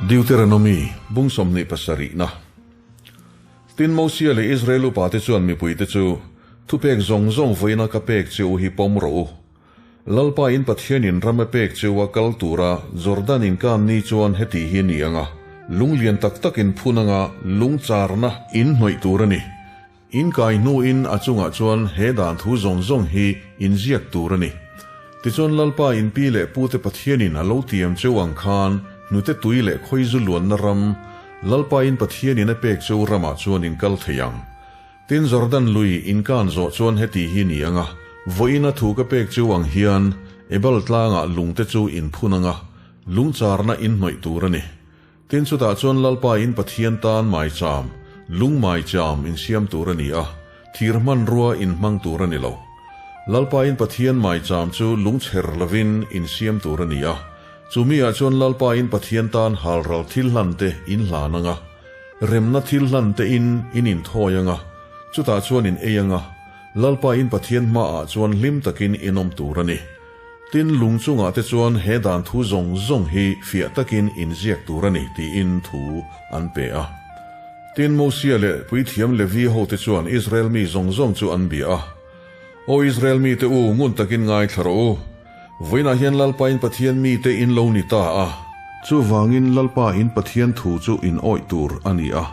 Deuteronomy bung 27na. Tin, Mosia leh Israel upate chuan mipuite chu, Thupek zawng zawng vawiina ka pek che u hi pawm rawh u. Lalpa in Pathianin ram a pek che u a kal tura Jordan in kan ni chuan heti hi a ni ang a, lung lian tak tak in phun anga lung charna in hnawih tur a ni. In kai hnuin a chungah chuan he dan thu zawng zawng hi in ziak tur a ni. Tichuan Lalpa in pi leh pute Pathianin a lo tiam cheu ang khan hnute tui leh khawizu luanna ram Lalpa in Pathianin a pek cheu ramah chuan in kal thei ang. Tin Jordan lui in kan zawh chuan heti hi ni anga vawiin a thu ka pek cheu ang hian Ebal tlangah lungte chu in phun anga lungcharna in hnawih tur a ni. Tin chutah chuan Lalpa in Pathian tan maicham, lung maicham in siam tur a ni a, thir hmanrua in hmang tur a ni lo. Lalpa in Pathian maicham chu lung chher lovin in siam tur a ni a, chumi ah chuan Lalpa in Pathian tan halral thil hlan te in hlan ang a, remna thil hlan te in in inthawi ang a, chutah chuan in ei ang a, Lalpa in Pathian hmaah chuan hlim takin in awm tur a ni. Tin, lung chungah te chuan he dan thu zawng zawng hi fiah takin inziak tur a ni tiin thu an pe a. Tin, Mosia leh puithiam Levi hote chuan Israel mi zawng zawng chu an bia a, Aw Israel mite u, ngun takin ngaithla rawh u. Vawiinah hian Lalpa in Pathian mite in lo ni ta a. Chuvangin Lalpa in Pathian thu chu in awih tur a ni a.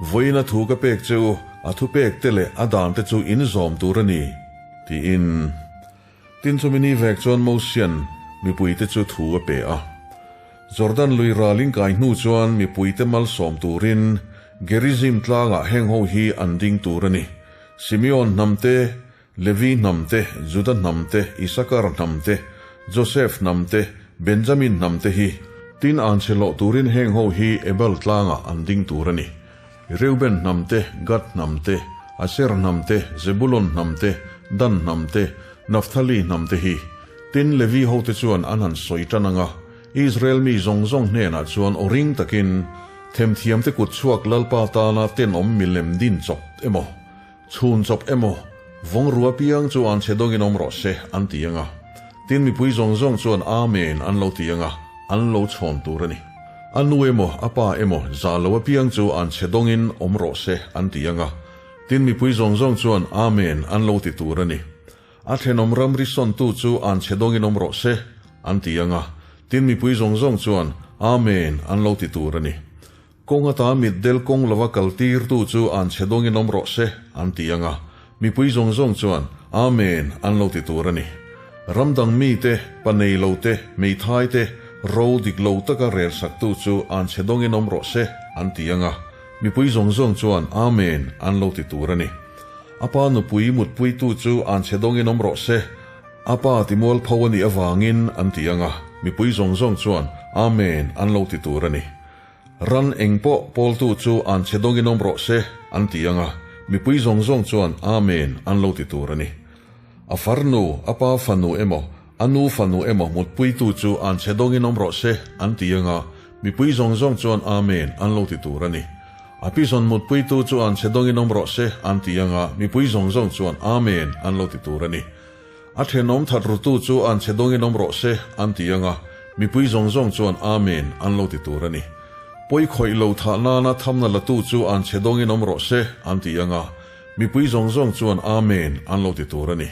Vawiina thu ka pek che u, a thupek te leh a dan te chu in zawm tur a ni, tiin. Tin chumi ni vek chuan Mosia'n mipuite chu thu a pe a. Jordan lui ral in kai hnu chuan mipuite malsawm turin Gerizim tlangah heng ho hi an ding tur a ni, Simeon hnam te, Levi hnam te, Juda hnam te, Isakar hnam te, Josef hnam te, Benjamin hnam te hi. Tin anchhe lawh turin heng ho hi Ebal tlangah an ding tur a ni. Reuben hnam te, Gad hnam te, Aser hnam te, Zebulon hnam te, Dan hnam te, Naphtali hnam te hi. Tin, Levi hote chuan an han sawi tan ang a, Israel mi zawng zawng hnenah chuan aw ring takin, Themthiamte kut chhuak Lalpa tana tenawm milem din chawp emaw, chhun chawp emaw, vawng rua piang chu an chhe dawngin awm rawh se, an ti ang a. Tin, mipui zawng zawng chuan Amen an lo ti ang a, an lo chhawn tur a ni. A nu emaw, a pa emaw, zah lo apiang chu an chhe dawngin awm rawh se, an ti ang a. Tin, mipui zawng zawng chuan Amen an lo ti tur a ni. A thenawm ramri sawntu chu an chhe dawngin awm rawh se, an ti ang a. Tin, mipui zawng zawng chuan Amen an lo ti tur a ni. Kawng ata mitdel kawng lova kal tirtu chu an chhe dawngin awm rawh se, an ti ang a. Mipui zawng zawng chuan, Amen, an lo ti tur a ni. Ram dang mite, pa nei lo te, hmeithai te, ro dik lo taka rel saktu chu an chhe dawngin awm rawh se, an ti ang a. Mipui zawng zawng chuan, Amen, an lo ti tur a ni. A pa nupui mutpuitu chu an chhe dawngin awm rawh se, a pa timualpho a nih avangin, an ti ang a. Mipui zawng zawng chuan, Amen, an lo ti tur a ni. Ran eng pawh pawltu chu an chhe dawngin awm rawh se, an ti ang a, mipui zawng zawng chuan Amen an lo ti tur a ni. A farnu, a pa fanu emaw, a nu fanu emaw mutpuitu chu an chhe dawngin awm rawh se, an ti ang a, mipui zawng zawng chuan Amen an lo ti tur a ni. A pizawn mutpuitu chu an chhe dawngin awm rawh se, an ti ang a, mipui zawng zawng chuan Amen an lo ti tur a ni. A thenawm that rutu chu an chhe dawngin awm rawh se, an ti ang a, mipui zawng zawng chuan Amen an lo ti tur a ni. Pawi khawih lo thah nana thamna latu chu an chhe dawngin awm rawh se, an ti ang a, mipui zawng zawng chuan Amen an lo ti tur a ni.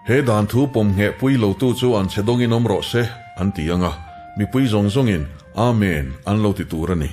He dan thu pawm ngheh pui lotu chu an chhe dawngin awm rawh se, an ti ang a, mipui zawng zawngin Amen an lo ti tur a ni.